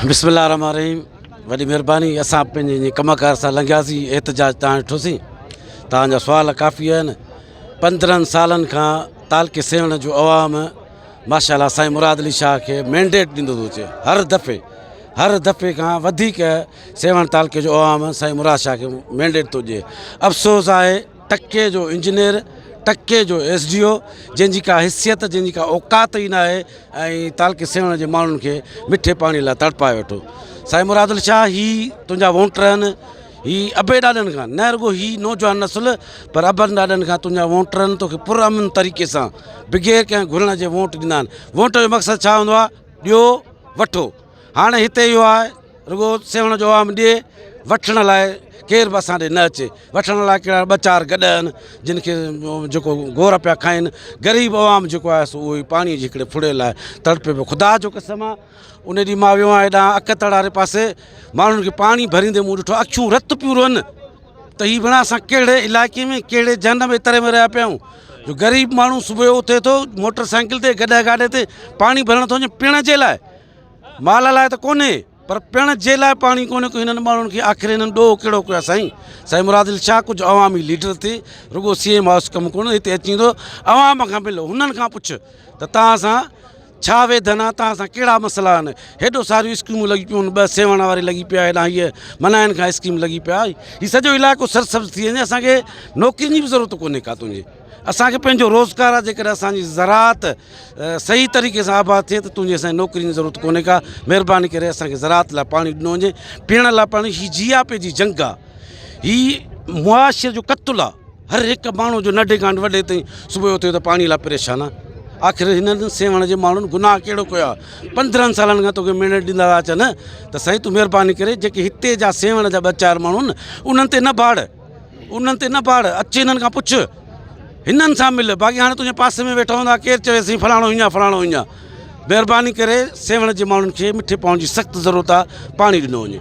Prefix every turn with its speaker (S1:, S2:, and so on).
S1: بسم الله الرحمن الرحيم وڏي مھرباني اسان پنھنجي ڪم ڪار سان لنگھياسين احتجاج تان ڏٺوسين تان جا سوال ڪافي آھن پندرھن سالن کان تعلقي سيوھڻ جو عوام ماشاء الله سائين مراد علي شاھ کي مينڊيٽ ڏيندو ٿو اچي ھر دفعي ھر دفعي کان وڌيڪ سيوھڻ تعلقي جو عوام سائين مراد شاھ کي مينڊيٽ ٿو ڏئي افسوس آھي ٽڪي جو انجنيئر ٽڪي جو ايس ڊي او جنهن جي ڪا حيثيت جنهن جي ڪا اوقات ئي ناهي ۽ تعلقي سيوهڻ جي ماڻهن کي مٺي پاڻي لاء تڙپائي ويٺو سائين مراد علي شاهه هي تنهنجا ووٽر آهن هي ابي ڏاڏن کان نه رڳو هي نوجوان نسل پر ابن ڏاڏن کان تنهنجا ووٽر آهن توکي پر امن طريقي سان بغير ڪنهن گهرڻ جي ووٽ ڏيندا آهن ووٽ جو مقصد ڇا هوندو آهي ڏيو وٺو هاڻي هتي اهو آهي رڳو سيوهڻ جو عوام ڏي وٺڻ لاء ڪير به اسان ڏي نه اچي وٺڻ لاء ڪهڙا ٻه چار گڏ آهن جن کي جيڪو گور پيا کائن غريب عوام جيڪو آهي سو اهو ئي پاڻي جي هڪڙي ڦڙي لاء تڙپي پيو خدا جو قسم آهي ان ڏينهن مان ويو آهيان هيڏانهن اڪتڙ واري پاسي ماڻهن کي پاڻي ڀريندي مون ڏٺو اکيون رت پيون روئن ته هي ڀيڻا اسان ڪهڙي علائقي ۾ ڪهڙي جهنم ۾ تري ۾ رهيا پيا آهيون جو غريب ماڻهو صبح جو اٿي ٿو موٽر سائيڪل تي گڏهه گاڏي تي پاڻي ڀرڻ ٿو وڃي پيئڻ جي لاء مال لاء ته ڪونهي پر پيئڻ جي لاء پاڻي ڪونهي ڪو هنن ماڻهن کي آخر هنن ڏوهه ڪهڙو ڪيو آهي سائين سائين مراد علي شاهه ڪجهه عوامي ليڊر ٿي رڳو سي ايم هائوس ڪم ڪونه هتي اچي ايندو عوام کان ملو هنن کان پڇ ته توهان سان ڇا ويڌن آهي توهان سان ڪهڙا مسئلا آهن هيڏو ساريون اسڪيمون لڳي پيون آهن ٻه سيوهڻ واري لڳي پيا هيڏانهن هيء منائن کان اسڪيم لڳي پيا هي سڄو علائقو سرسبز ٿي وڃي اسانکي نوڪرين جي به ضرورت ڪونهي ڪا تنهنجي اسانکي پنهنجو روزگار آهي جيڪڏهن اسانجي زراعت صحيح طريقي سان آباد ٿئي ته تنهنجي اسانکي نوڪرين جي ضرورت ڪونهي ڪا مهرباني ڪري اسانکي زراعت لاء پاڻي ڏنو وڃي پيئڻ لاء پاڻي هي جياپي جي جنگ آهي هي معاشري جو قتل آهي هر هڪ ماڻهو جو ننڍي کان وڏي تائين صبح جو اٿيو ته پاڻي لاء پريشان آهي آخر هنن سيوهڻ جي ماڻهن گناهه ڪهڙو ڪيو آهي پندرهن سالن کان توکي ميڻ ڏيندا ٿا اچن ته سائين تون مهرباني ڪري جيڪي هتي جا سيوهڻ جا ٻه چار ماڻهو آهن انهن تي نه ڀاڙ انهن تي نه ڀاڙ اچ هنن کان پڇ هنن سان مل باقي هاڻي تنهنجي پاسي ۾ ويٺا هوندا ڪير چوي سائين فلاڻو هيئن فلاڻو هيئن مهرباني ڪري سيوهڻ جي ماڻهن کي مٺي پاڻي جي سخت ضرورت آهي پاڻي ڏنو وڃي.